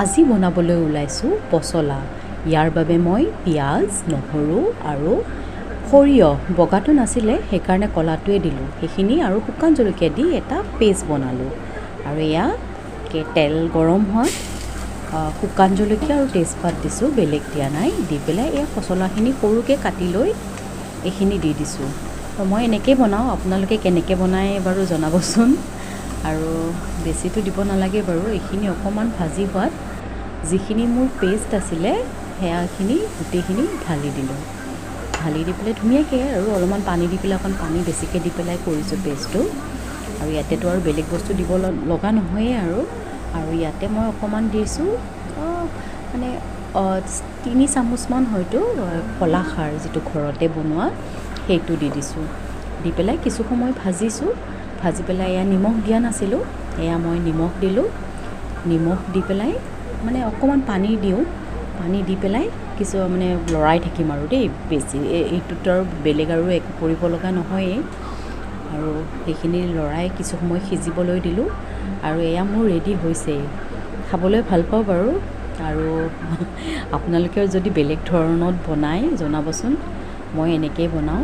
আজি বনাবলৈ ওলাইছোঁ পচলা। ইয়াৰ বাবে মই পিঁয়াজ, নহৰু আৰু সৰিয়হ, বগাটো নাছিলে সেইকাৰণে ক'লাটোৱে দিলোঁ, সেইখিনি আৰু শুকান জলকীয়া দি এটা পেষ্ট বনালোঁ। আৰু এয়া তেল গৰম হোৱাত শুকান জলকীয়া আৰু তেজপাত দিছোঁ, বেলেগ দিয়া নাই। দি পেলাই এই পচলাখিনি সৰুকৈ কাটি লৈ এইখিনি দি দিছোঁ। মই এনেকৈয়ে বনাওঁ, আপোনালোকে কেনেকৈ বনায় বাৰু জনাবচোন। আৰু বেছিতো দিব নালাগে বাৰু। এইখিনি অকণমান ভাজি হোৱাত যিখিনি মোৰ পেষ্ট আছিলে সেয়াখিনি গোটেইখিনি ঢালি দিলোঁ। ঢালি দি পেলাই ধুনীয়াকৈ আৰু অলপমান পানী দি পেলাই, অকণ পানী বেছিকৈ দি পেলাই কৰিছোঁ পেষ্টটো। আৰু ইয়াতেতো আৰু বেলেগ বস্তু দিব লগা নহয়েই। আৰু আৰু ইয়াতে মই অকণমান দিছোঁ, মানে 3 চামুচমান হয়তো কলাখাৰ, যিটো ঘৰতে বনোৱা, সেইটো দি দিছোঁ। দি পেলাই কিছু সময় ভাজিছোঁ। ভাজি পেলাই এয়া নিমখ দিয়া নাছিলোঁ, এয়া মই নিমখ দিলোঁ। নিমখ দি পেলাই মানে অকণমান পানী দিওঁ। পানী দি পেলাই কিছু মানে লৰাই থাকিম আৰু দেই। বেছি এইটোত আৰু বেলেগ আৰু একো কৰিব লগা নহয়েই। আৰু সেইখিনি লৰাই কিছু সময় সিজিবলৈ দিলোঁ আৰু এয়া মোৰ ৰেডি হৈছেই। খাবলৈ ভাল পাওঁ বাৰু। আৰু আপোনালোকেও যদি বেলেগ ধৰণত বনায় জনাবচোন। মই এনেকৈয়ে বনাওঁ।